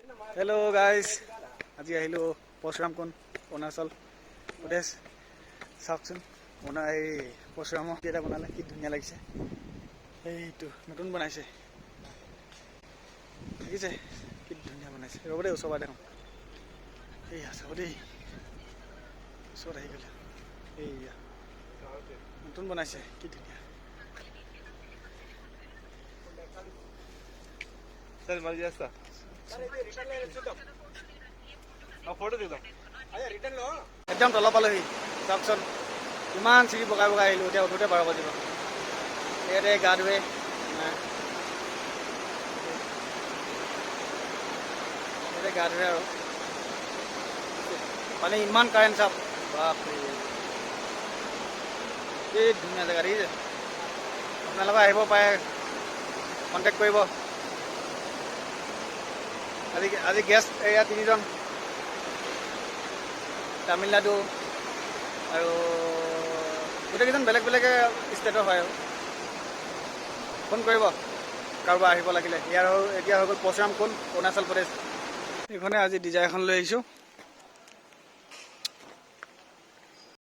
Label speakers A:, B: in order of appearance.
A: Hello' guys, আজি আহিলোঁ পৰশুৰাম কুণ্ড, অৰুণাচল প্ৰদেশ। চাওকচোন, এই পৰশুৰামৰ এটা বনালে, কি ধুনীয়া লাগিছে। এইটো নতুন বনাইছে, দেখিছে কি ধুনীয়া বনাইছে। ৰ'ব দেই, ওচৰৰ পৰা দেখোন। এইয়া চাব দেই, ওচৰত আহি গ'লে। এইয়া নতুন বনাইছে, কি ধুনীয়া।
B: సరే, మళ్ళీ చేస్తా. ఆ ఫోటో దిగుదాం.
A: একদম তলৰ পালোহি। চাওকচোন, ইমান চিৰি বগাই বগাই আহিলোঁ। এতিয়া উঠোতে 12 বাজিব। ইয়াতে গা ধুৱে। ইয়াতে গা ধুৱে আৰু মানে ইমান কাৰেণ্ট চাপ, বাপৰে! কি ধুনীয়া জেগা, দেখিছে? আপোনালোকে আহিব পাৰে, কণ্টেক্ট কৰিব। আজি গেষ্ট এয়া তিনিজন, তামিলনাডু আৰু গোটেইকেইজন বেলেগ বেলেগ ষ্টেটৰ হয়। আৰু ফোন কৰিব কাৰোবাৰ আহিব লাগিলে। ইয়াৰ হ'ল, এতিয়া হৈ গ'ল পৰশুৰাম কুণ্ড, অৰুণাচল প্ৰদেশ। এইখনে আজি ডিজায়াৰখন লৈ আহিছোঁ।